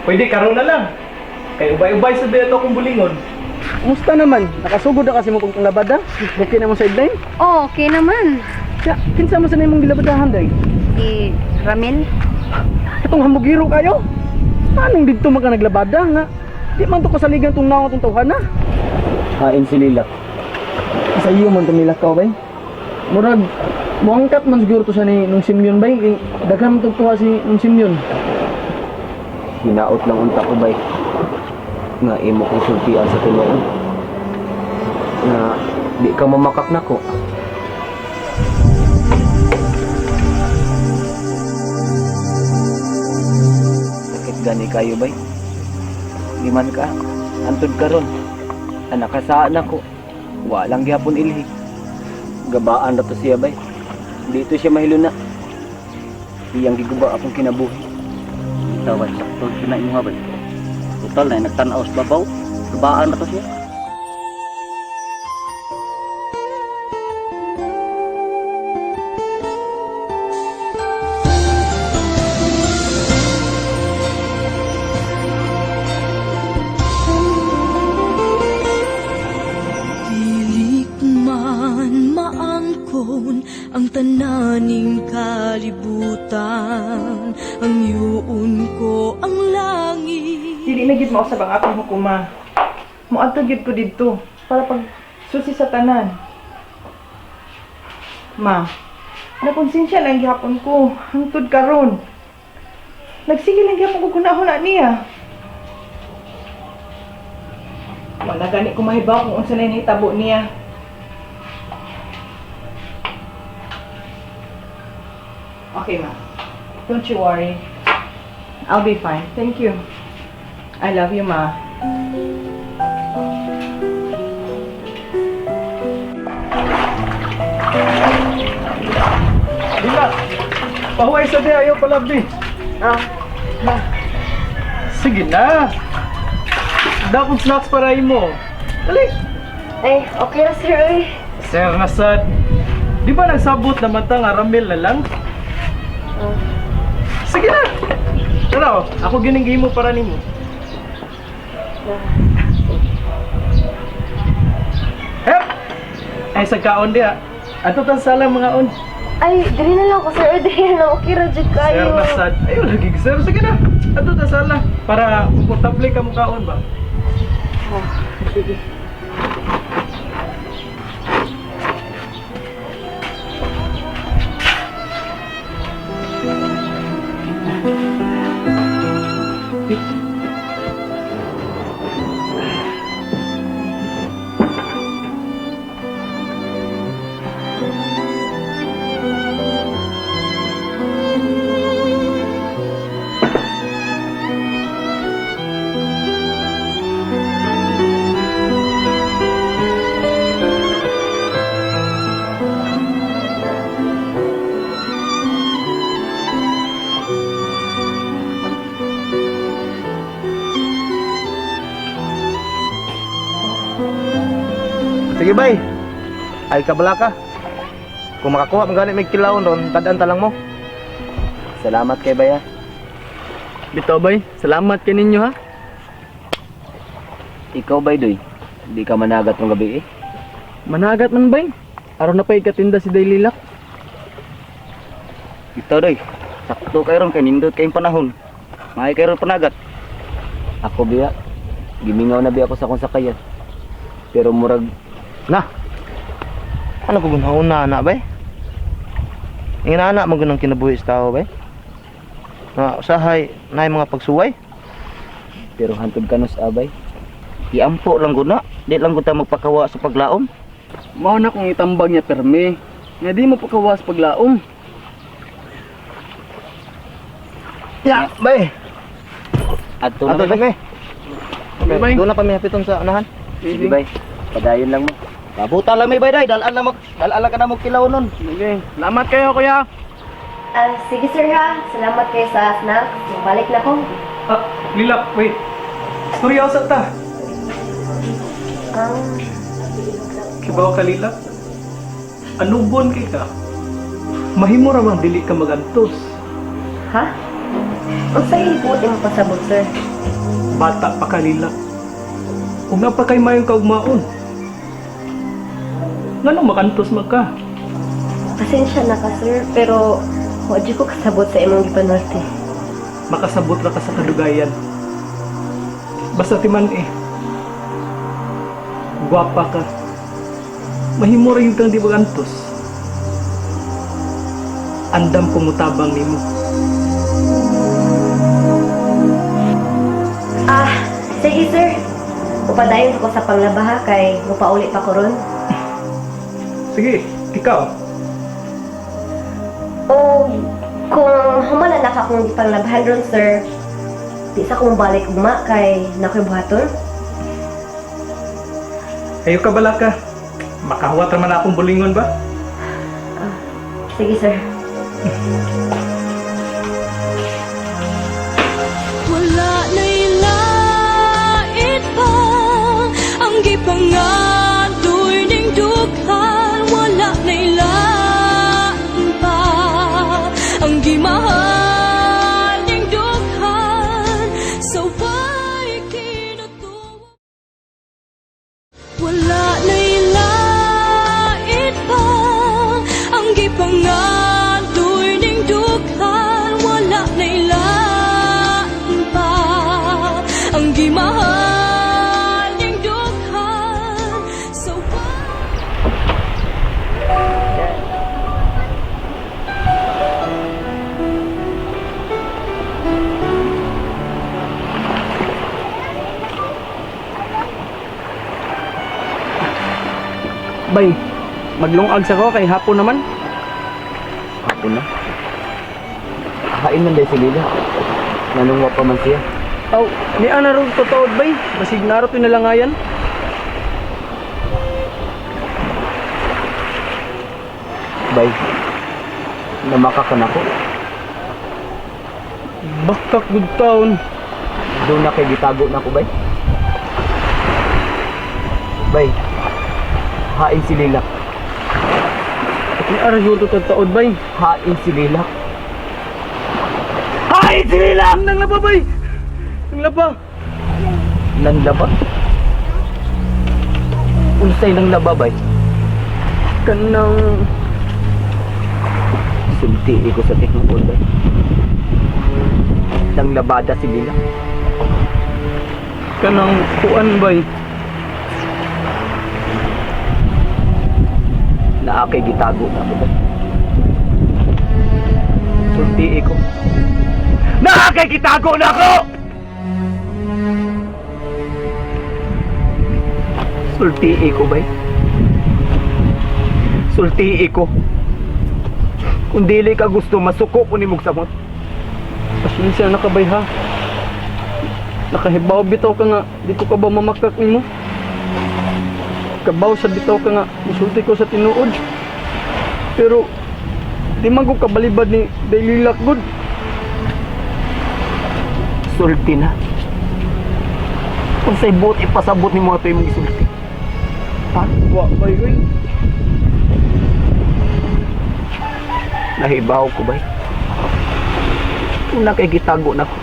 Pwede karon na lang. Kay ubay-ubay sa biya to akong bulingon. Kumusta naman? Nakasugod na kasi mo kung labada? Okay na mo sideline? Oh, okay naman. Ya, kinsa mo sa imong gilabadahan day? Si Ramil. Katong hamugiro kayo? Anong didto man ka naglabada nga? Di man to kasaligan tong naong tong tawhana. Hain si Lilak. Sa iyo man tumilak ka bay. Murag muangkat man siguro to sa ni nung Simeon bay. Kay daghan man tong tuwa si nung Simeon. Hinaot lang unta ko bay. Nga imo kong sultian sa tinuod. Nga di ka mamakak nako. Sakit gani kayo bay. Di man ka. Antod karon. Anak ka sa anak ko. Walang gyapon ilhi. Gabaan ra to siya bay. Dito siya mahiluna. Iyang giguba akong kinabuhi. Tawad, sakto na imo bay. Total na nagtan-aw sa babaw. Gabaan na to siya. Dili man maangkon ang tananing kalibutan, ang yuon ko ang langit. Dili na gyud mausab ang akong hukuma. Moadto gyud ko didto para pag susi sa tanan. Ma, nakonsensya lang gihapon ko hangtod karon. Nagsige lang gihapon ko kunahuna niya. Wala gani ko mahibaw kung unsa na nahitabo niya. Okay, ma. Don't you worry. I'll be fine. Thank you. I love you, ma. Lilak, pahuway sa biya ayaw palabdi. Ah, ma. Sige na. Dakong snacks para imo. Dali. Ay, okay ra sir oy. Sir Nasad, di ba nagsabot naman ta nga Ramil na lang? Sige na. Tara, oh, ako gining mo para nimo. Hep! Ay sa kaon diha. Ato tan sala mga on. Ay, diri na lang ko sir oy, diri na lang okay ra jud kayo. Sir Nasad. Ayo lagi sir, sige na. Ato tan sala para komportable ka mo kaon ba. Oh, sige. Sige bay. Ay kabala ka. Kung makakuha man gani may kilawon ron, tad-an ta lang mo. Salamat kay baya. Bitaw bay, salamat kay ninyo ha. Ikaw bay doy. Di ka managat ng gabi eh. Managat man bay. Aron na pa'y katinda si Daylilak. Ito doy. Sakto kay ron kay nindot kayong panahon. Maay kay ron panagat. Ako biya. Gimingaw na biya ako sa akong sakayan. Pero murag Na. Ano ko gunhaon na bay? Ingana man gunang kinabuhi sa tao bay. Na usahay naay mga pagsuway. pero hantod kanus abay. Iampo lang gud na. Di lang gud ta magpakawa sa paglaom. Mao na kung itambag niya permi. Nga di mo pakawas paglaom. Ya, bay. Adto na Ato bay. kami. Okay, bay. Doon na pa mi hapiton sa unahan. Sige bay. Padayon lang mo. Kabuta lang mi bay day, dalaan na mag dalaan ka na mo kilawon nun. Sige. Salamat kayo kuya. Ah, sige sir ha. Salamat kayo sa snacks. Balik na ko. Ah, Lilak, wait. Storya sa ta. Ah, Kibaw ka Lilak. Anugon kay ka. Mahimo ra bang dili ka magantos. ha? Unsay hibuot imong pasabot sir? Bata pa ka lila. Ug naa pa kay mayong kaugmaon. Nganong makantos man ka? Pasensya na ka, sir, pero wa jud ko kasabot sa imong gipanulti. Makasabot ra ka sa kadugayan. Basta timan eh. Gwapa ka. Mahimo ra yun kang di magantos. Andam ko mutabang nimo. Ah, sige, sir. Upadayon ko sa panglaba ha, kay mupauli pa ko ron. Sige, ikaw. O, kung humala na ka akong gipanglabahan ron, sir, di sa kong balik ugma kay nakoy buhaton. Ayo ka bala ka. Makahuwat ra man akong bulingon ba? Sige, sir. Wala na'y lait pa ang gipangandoy ning dughan. Wala na'y lain pa ang gimahal ning dughan. Sa way kinutuwa. Wala na'y lait pa ang gipangandoy ning dughan. Wala na'y lain pa ang gimahal ning dughan. Sa way Bay, maglungag sa ko kay hapon naman. Hapon na. Hain man dahil si Lila. Nanong wa pa man siya. Aw, ni ana ro totoo bay. Basig naro pinalangayan. Bay, namaka ka na ko. Bakak good town. Doon na kay gitago na ko, bay. Bay, hain si Lila. Ni ara jud to taod bay. Hain si Lila. Hain si Lila! Nang laba bay. Nang laba. Nang laba? Unsay nang laba, bay? Kanang Sulti ko sa tinuod, bay. Nang labada si Lila. Kanang kuan bay. Naa kay gitago na ko, bay. Sulti ko. Naa kay gitago na ako! Sulti ko, bay. Sulti ko. Kung dili ka gusto, masuko ko ni samot. Pasensya na ka bay ha. Nakahibaw bitaw ka nga, di ko ka ba mamakak nimo? Kabaw sa bitaw ka nga, musulti ko sa tinuod. Pero di man ko kabalibad ni Daily Good. Sulti na. Kung sa'y buot, ipasabot ni mo ato yung gisulti. Ha? Wa bay oy. Nahibaw ko, bay. Kung nakikitago na ko.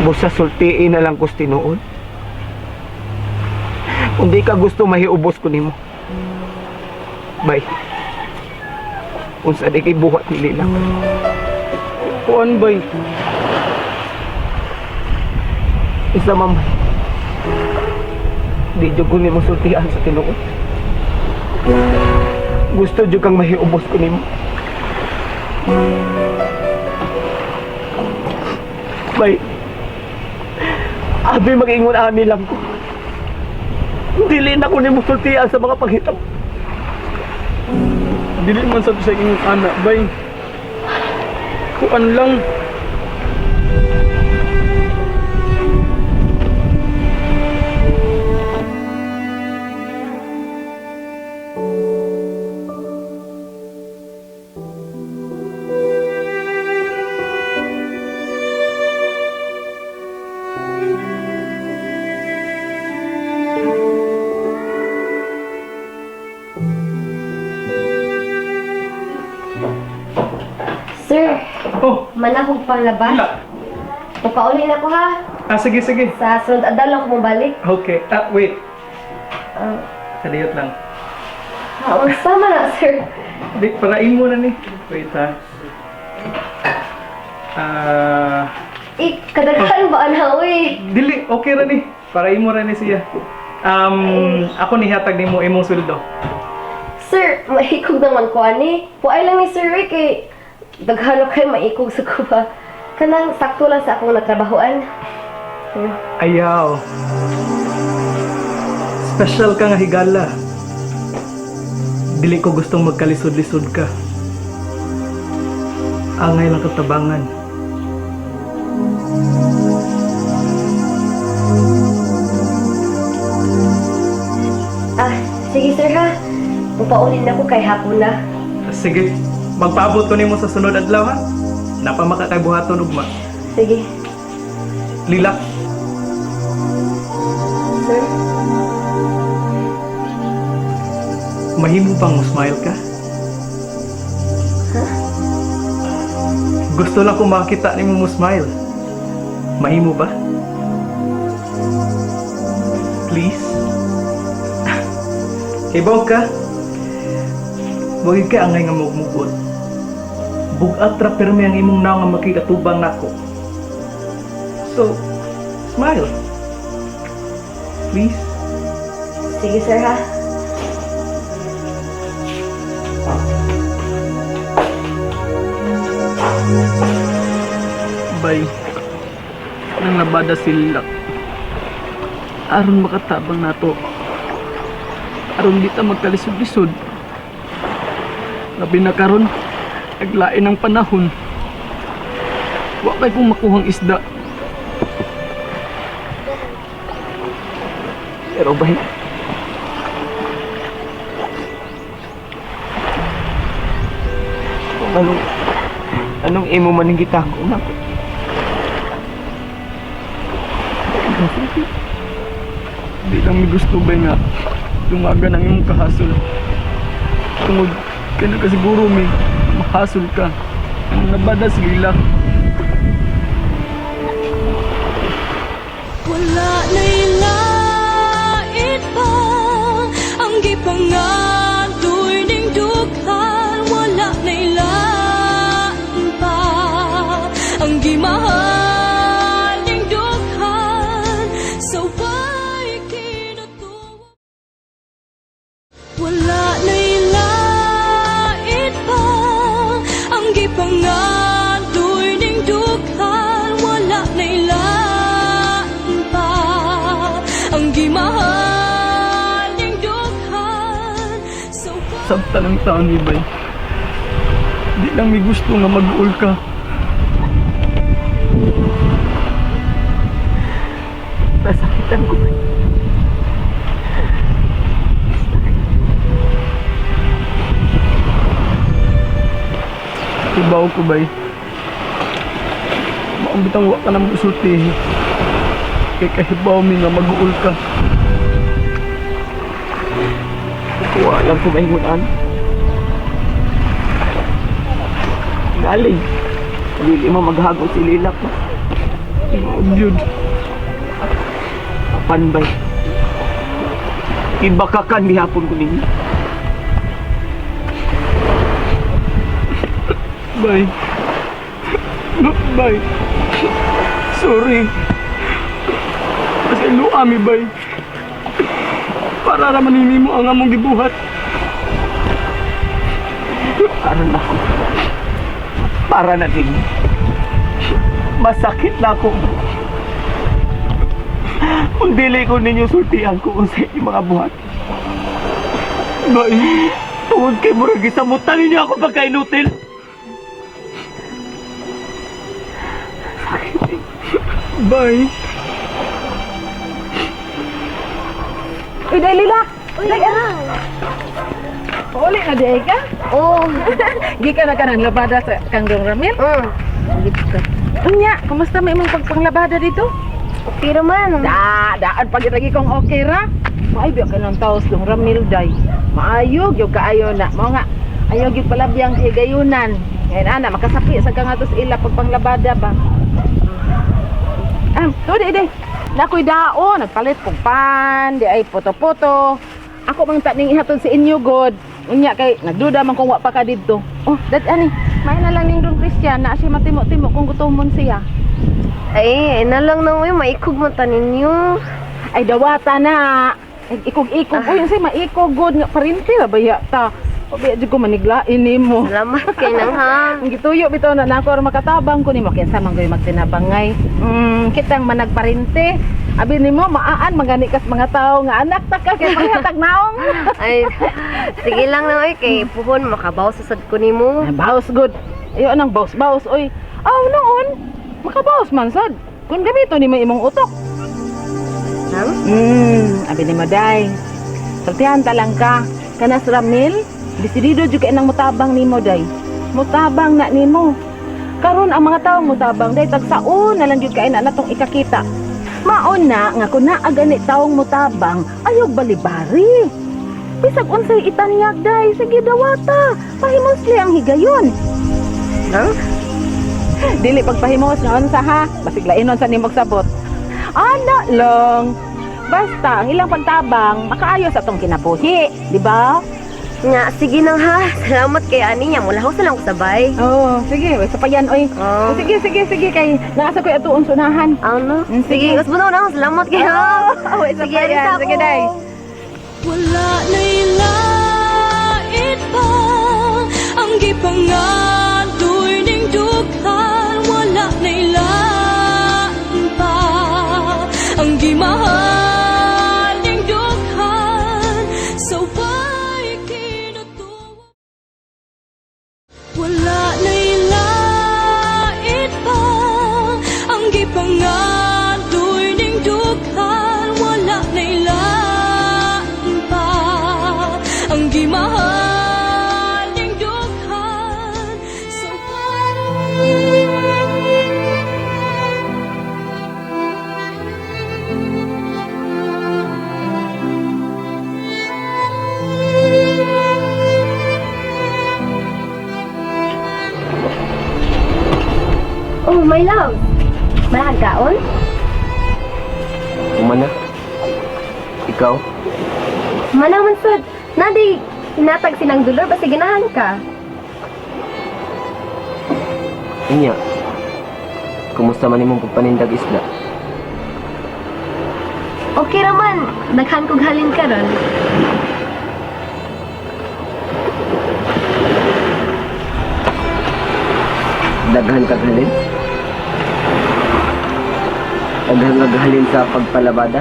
Busa sultiin na lang ko sa tinuod. Kung di ka gusto, mahiubos ko nimo. Bay. Unsa di kay buhat ni Lila. Kuan bay. Isa man bay. Di jud ko nimo sultian sa tinuod. Gusto jud kang mahiubos ko nimo. Bay. Abi mag-ingon ani lang ko. Dili na ko nimo sultian sa mga panghitabo. Dili man sa sa inyong anak bay. Kuan lang. Sir, Oh, manahog panglaba. Lila. Mupauli na ko ha. Ah, sige, sige. Sa sunod adlaw lang ko mobalik. Okay. Ah, wait. Saliyot lang. Ah, unsa man na, sir? Di, parain mo na ni. Wait ha. Ah, Eh, kadaghan ba ana uy? dili, okay ra ni. Parain mo ra ni siya. Ako ni hatag nimo imong sweldo. Sir, maikog naman ko ani. Puay lang ni Sir Rick kay daghano kay maikog sa kuba. Kanang sakto lang sa akong natrabahoan. Sir. Ayaw. Special ka nga higala. Dili ko gustong magkalisod-lisod ka. Angay lang katabangan. Ah, sige sir ha. Mupaulin na ko kay hapon na. Sige, magpaabot ko nimo sa sunod adlaw ha. Napamaka kay buhaton ugma. Sige. Lila, Sir? mahimo pang mo smile ka? Gusto lang ko makita nimo mo smile. Mahimo ba? Please? Ibaw ka. Wag ka angay nga mugmugot. Bugat ra pirmi ang imong naong nga makikatubang nako. So, smile. Please. Sige sir ha. Bay, nang nabada sila. Aron makatabang nato. Aron di ta magkalisod-lisod. Labi na karon, naglain ang panahon. Wa kay kong makuhang isda. Pero bay, kung anong, anong imo man ang gitago na ko. Di lang mi gusto bay nga dungagan ang imong kahasol. Tungod kay nakasiguro mi mahasol ka. Ang nabada si Lila. Wala na'y lait pa ang gipangadoy ning dughan. Wala na'y lain pa ang gimahal ning dughan. Sa way kinatuwa. Wala na'y lait pa ang gipangadoy ning dughan. Wala na'y lain pa ang gimahal ning dughan. Sa way Sabta ng taon ni Bay. Di lang mi gusto nga mag-uol ka. Nasakitan ko bay. Ibaw ko bay. Maong bitang wa ka nang isultihi. Kay kahibaw mi nga mag-uol ka. Kuha lang ko maingunan. Galing. Dili mo maghago si Lila ko. Maog yun. Apan bay. Ibakakan gihapon ko ninyo. Bay. Bay. Sorry. Pasaylo ami, bay. Para raman nimo ang among gibuhat. Para na ako. Para na din. Masakit na ako. Kung dili ko ninyo sultihan ko kung sa inyong mga buhat. Bay. Tungod kay murag gisamutan ninyo ako pagkainutil. Bay. Uy, dahil Lila! Uy, ah. Pauli na di ka? Oh. Gikan na ka ng labada sa Kanggong Ramil? Mm. Unya, kumusta may imong pagpanglabada dito? Okay raman. Da, daan pag lagi kong okay ra. Maayo biya ka ng taos dong Ramil day. Maayo gyud kaayo na. Mao nga ayo gyud palabyang higayunan. Ngayon ana makasapi sa kangatos ila pagpanglabada ba. Tuod di. Nakoy dao, nagpalit kog pan, di ay poto-poto. Ako mang taning ihatod sa inyo god. Unya kay nagduda man kung wa pa ka didto. Oh, dat ani. May na lang ning Don Christian na siya matimo-timo kung gutomon siya. Ay, na lang na uy, maikog man ta ninyo. Ay dawata na. Ay, ikog-ikog. Uy, unsay maikog god nga parinti ra ba ta. Obi jud ko maniglain nimo. Salamat kay nang ha. Ang gituyo bitaw na nako aron makatabang ko nimo kinsa man goy magtinabangay. Kitang managparinte. Abi nimo maan magani kas mga tawo nga anak ta ka kay panghatag naong. Ay, sige lang na uy, kay puhon makabaw sa sad ko nimo. Ay, baos good. Ayo nang baos baos oy. Aw noon makabaos man sad. Kun gamito nimo imong utok. Nang? Abi nimo day. Sultihan ta lang ka. Kanas Ramil, desidido jud kay nang mutabang nimo day. Mutabang na nimo. Karon ang mga tawo mutabang day tagsaon na lang jud kay na natong ikakita. Maon na nga kun naa gani tawong mutabang, ayog balibari. Bisag unsay itanyag day, sige dawata. Pahimosli ang higayon. Nang? Dili pagpahimos nga unsa ha, basig lainon sa nimog sabot. Ana lang. Basta ang ilang pagtabang makaayo sa atong kinabuhi, di ba? Nga, sige nang ha. Salamat kay ani niya. Mula sa lang ko sabay. Oo, sige, sa payan oy. Oo. Sige, sige, sige kay naasa ko'y atuon sunahan. Ano? Sige. Sige, usbo na ako. Salamat kay ha. Oo, sa Sige, alis payan. ako. Sige, day. Wala na'y lait pa ang gipangadoy ning dughan. Wala na'y lain pa ang gimahal ning dughan. Sa way kinutuwa. Wala na'y lait pa ang gipangadoy ning dughan. Wala na'y lain pa ang gimahal ning dughan. Sa Oh, my love. Malagkaon? Umana. Ikaw? Manaman sad. Nadi, hinatag sinang dulor basta ganahan ka. Inya. Kumusta man imong pagpanindag isda? Okay raman. Daghan kog halin karon. Daghan kag halin? Daghan kag halin sa pagpalabada?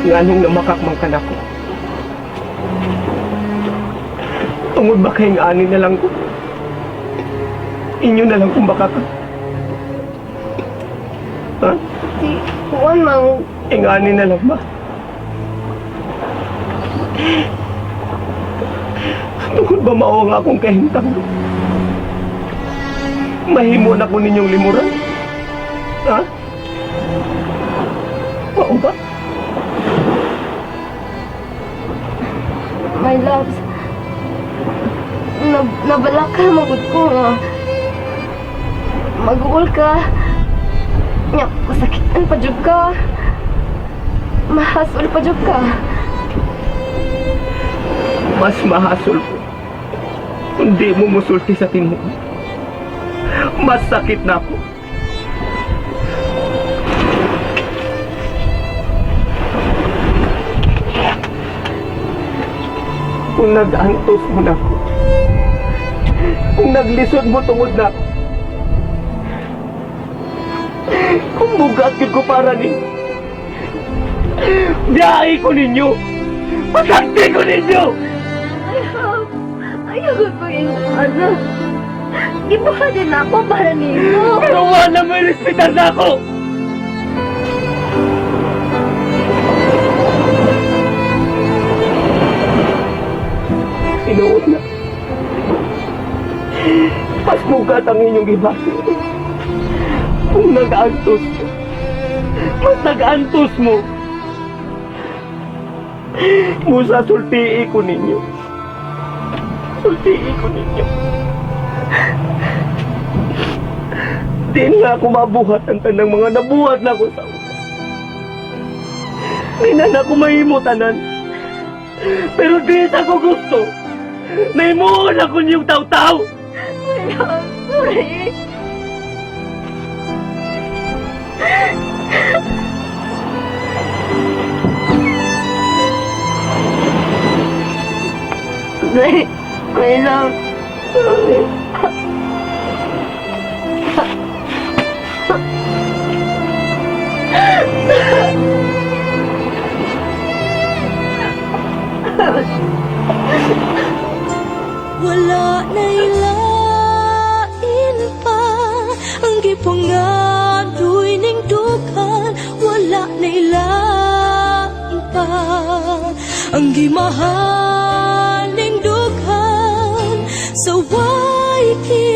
Nganong namakak man ka nako? Tungod ba kay ngani na lang ko? Inyo na lang kung baka ka. Ha? Si Juan mang Ingani na lang ba? Tungod ba mao nga akong kahintang? Mahimo na ko ninyong limuran? Ha? Mao ba? my loves. Nabalak ka magud ko nga. Maguol ka. Nya, masakitan pa jud ka. Mahasol pa jud ka. Mas mahasol ko. Kundi mo musulti sa tinuod. Mas sakit na ako. Kung nag-antos mo na ako, kung naglisod mo tungod na ako, kung bugat yun ko para ni, biyahe ko ninyo, pasakti ko ninyo! Ayaw ko pag ano. Gibuha din ako para nimo. Pero wala mo respetar na ako! Tinuod na. Mas mugat ang inyong gibati. Kung nag-antos ka, Mas nag-antos mo. Musa, sultii ko ninyo. Sultii ko ninyo. Di na ako mabuhat ang tanang mga nabuhat na ako sa una. Di na na ako mahimo tanan. Pero di sa ko gusto. Nahimuon ako niyong taw-taw. My love, sorry. My, my love, sorry. Wala na'y lain pa ang gipangadoy ning dughan. Wala na'y lain pa ang gimahal ning dughan. Sa way.